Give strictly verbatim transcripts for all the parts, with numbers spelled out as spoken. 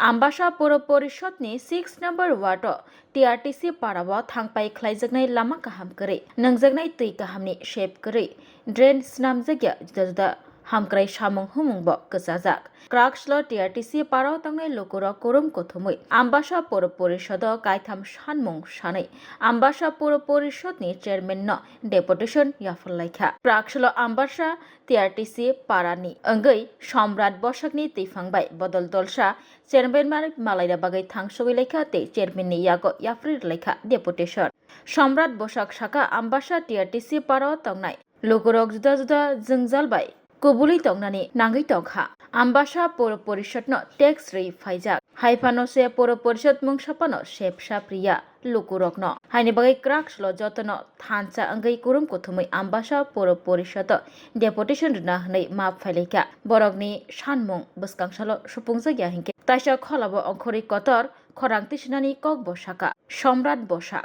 Ambasa Puro Porishod ni six number ward o T R T C para o thangpai khlaijaknai lama kaham kwrwi, nangjaknai twi kaham ni sep kwrwi, drain swnamjakya juda juda hamkrai samung humung bo kwchajak. Krakslo T R T C para o tongnai lukurok kurum kuthumwi Ambasa Puro Porishod o kaitham sanmung sanwi Ambasa Puro Porishod ni chairman no deputation yapharlaikha. Krakslo Ambasa T R T C para ni wngwi Somrat Bosakni twiphang bai Bodol Dolsa chairman bai malaina bagwi thangsogwi laikha tei chairman ni yago yapharwi rwlaikha deputation. Somrat Bosak saka Ambasa T R T C para o tongnai lukurok juda juda jwngjal bai kubulwi tongnani nangwi tongkha. Ambasa Puro Porishod no tax rwi phaijak. Hai phano se Puro Porishod mungsa phano sep sap riya lukurokno. Haini bagwi Krakslo jotono thansa wngwi kurum kuthumwi Ambasa Puro Porishod o deputation rwna hwnwi map phailaikha. Borokni sanmung bwskang salo supungjak ya hinkhe taisa kholabo ongkhorwi kotor khorang tisinani kok bo saka Somrat Bosak.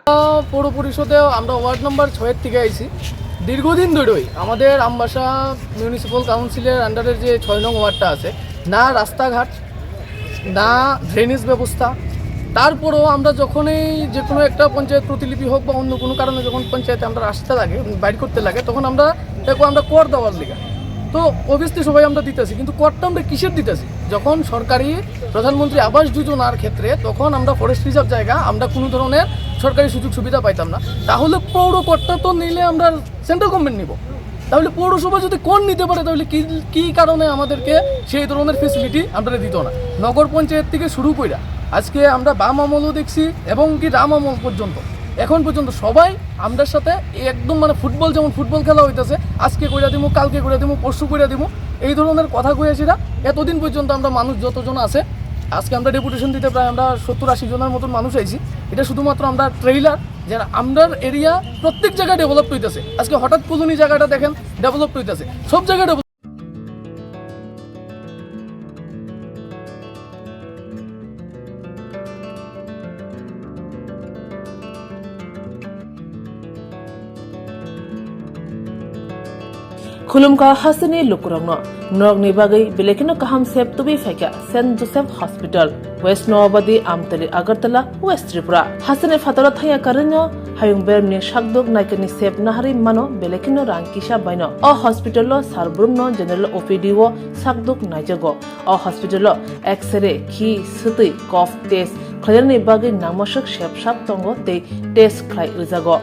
পৌর পরিষদে আমরা ward number ছয়ের থেকে আইছি। দীর্ঘদিন ধরেই আমাদের আমবাসা মিউনিসিপ্যাল কাউন্সিলের আন্ডারের যে ছয় নং ওয়ার্ডটা আছে, না রাস্তাঘাট, না ড্রেনেজ ব্যবস্থা। তারপরেও আমরা যখনই যে কোনো একটা পঞ্চায়েত প্রতিলিপি হোক বা অন্য কোনো কারণে যখন পঞ্চায়েতে আমরা আসতে লাগে, বাইর করতে লাগে, তখন আমরা দেখো আমরা কর দেওয়ার লিগা। তো অবভিয়াসলি সবাই আমরা দিতেছি, কিন্তু করটা আমরা কিসের দিতেছি? যখন সরকারি প্রধানমন্ত্রী আবাস যোজনার ক্ষেত্রে তখন আমরা ফরেস্ট রিজার্ভ জায়গা আমরা কোনো ধরনের সরকারি সুযোগ সুবিধা পাইতাম না, তাহলে পৌর করটা তো নিলে আমরা সেন্ট্রাল গভর্নমেন্ট নিব। তাহলে পৌরসভা যদি কর নিতে পারে, তাহলে কি কি কারণে আমাদেরকে সেই ধরনের ফেসিলিটি আমরা দিত না? নগর পঞ্চায়েত থেকে শুরু কইরা আজকে আমরা বাম আমলও দেখছি এবং কি রাম আমল পর্যন্ত, এখন পর্যন্ত সবাই আমরার সাথে একদম মানে ফুটবল যেমন ফুটবল খেলা হইতেছে, আজকে কইরা দিমু, কালকে কইরা দিমু, পরশু কইরা দিমু, এই ধরনের কথা কইয়া সেটা এতদিন পর্যন্ত আমরা মানুষ যতজন আছে, আজকে আমরা ডেপুটেশন দিতে প্রায় আমরা সত্তর আশি জনের মতন মানুষ আইছি। এটা শুধুমাত্র আমরা ট্রেইলার, যে আমরার এরিয়া প্রত্যেক জায়গায় ডেভেলপ হইতেছে। আজকে হঠাৎ কলোনি জায়গাটা দেখেন ডেভেলপ হইতেছে, সব জায়গায় develop. Khulumkha hasteni lukurokno, norokni bagwi belai kheno kaham sep tubui phaikha Saint Joseph Hospital, West Noabadi, Amtali, Agartala, West Tripura. Hasteni phataro thaya karwino hayung bermni sakduk naikani sep naharwi mano belai kheno rang kisa baino. O hospital-o sar brumno general O P D-o sakduk naijago. O hospital-o X-ray, khi, swtwi, cough test khlainani bagwi nangmaswk sep sap tongo tei test khlai rwjago.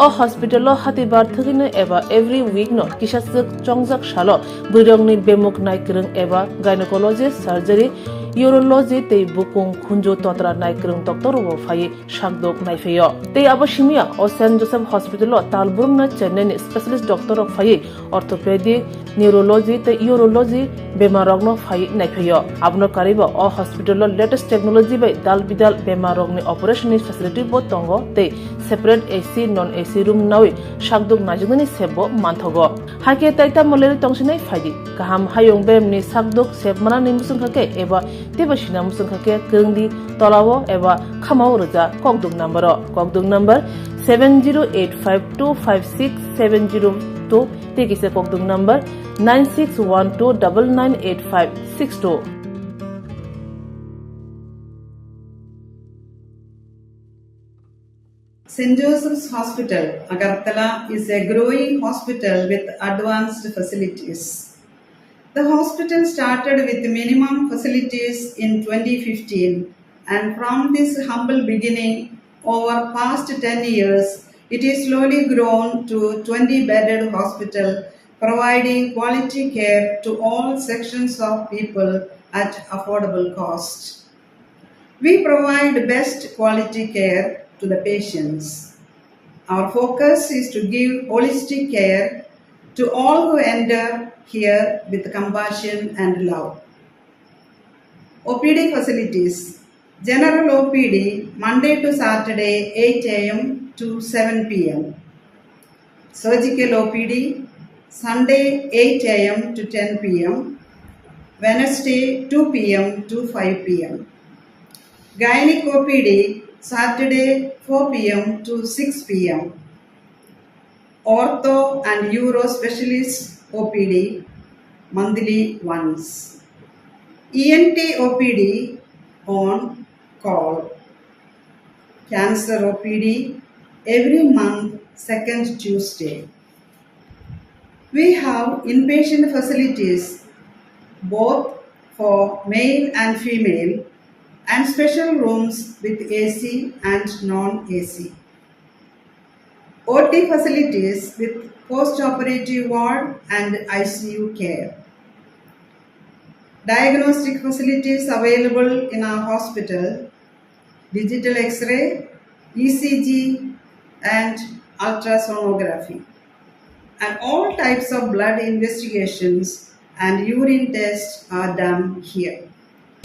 O hospital-o hatibar thwgwino eba every week-no kisaswk chongjak salo bwrwirokni bemuk naikwrwng eba gynecology, surgery, urology tei bukung khunju totra naikwrwng doctor-rokbo phaiwi sakdok naiphaio. Tei abo simiya o Saint Joseph Hospital-o tal brumno Chennai-ni specialist doctor-rok phaiwi orthopedic, neurology tei urology bemarrokno phaiwi naiphaio. Abono karwibo o hospital-o latest technology bai dal bidal bemarrokni operation-ni facility-bo tongo tei separate A C, non A C room nawi sakdok naijaknani sepbo manthogo. Hakhe tai tamo lerwi tongsinai phaidi. Kaham hayung beremni sakdok sep manani muchungkha khe eba teibo sina muchungkha khe kwrwngdi tolao eba khamao rwja kokduk number-o. Kokduk number seven zero eight five two five six seven zero two tei kisa kokduk number nine six one two double nine eight five six two. Saint Joseph's Hospital, Agartala is a growing hospital with advanced facilities. The hospital started with minimum facilities in twenty fifteen, and from this humble beginning, over past ten years, it is slowly grown to twenty bedded hospital, providing quality care to all sections of people at affordable cost. We provide best quality care to the patients. Our focus is to give holistic care to all who enter here with compassion and love. O P D facilities. General O P D, Monday to Saturday, eight A M to seven P M. Surgical O P D, Sunday, eight A M to ten P M, Wednesday, two P M to five P M. Gynec O P D, Saturday, four P M to six P M. Ortho and Uro Specialist O P D, monthly once. E N T O P D, on call cancer O P D every month, second Tuesday. We have inpatient facilities both for male and female and special rooms with A C and non-A C. O T facilities with post-operative ward and I C U care. Diagnostic facilities available in our hospital, digital X-ray, E C G, and ultrasonography. And all types of blood investigations and urine tests are done here.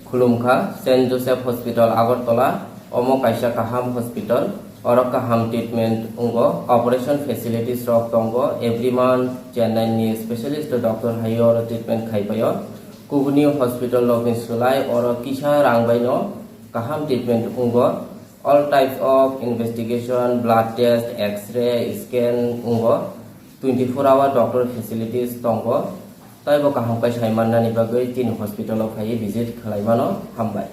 Khulumkha, Saint Joseph Hospital Agartala, omo kaisa kaham hospital, oro kaham treatment wngo, operation facilities rok tongo, every month Chennai ni specialist doctor hai oro treatment khai paio. Kubuni hospital rok ni slai oro kisa rang bai no kaham treatment wngo. All types of investigation, blood test, X-ray, scan wngo. Twenty four hour doctor facilities tongo. Taibo kaham kai sai mannani bagwi chini hospital o phaiwi visit khlai mano. Hambai.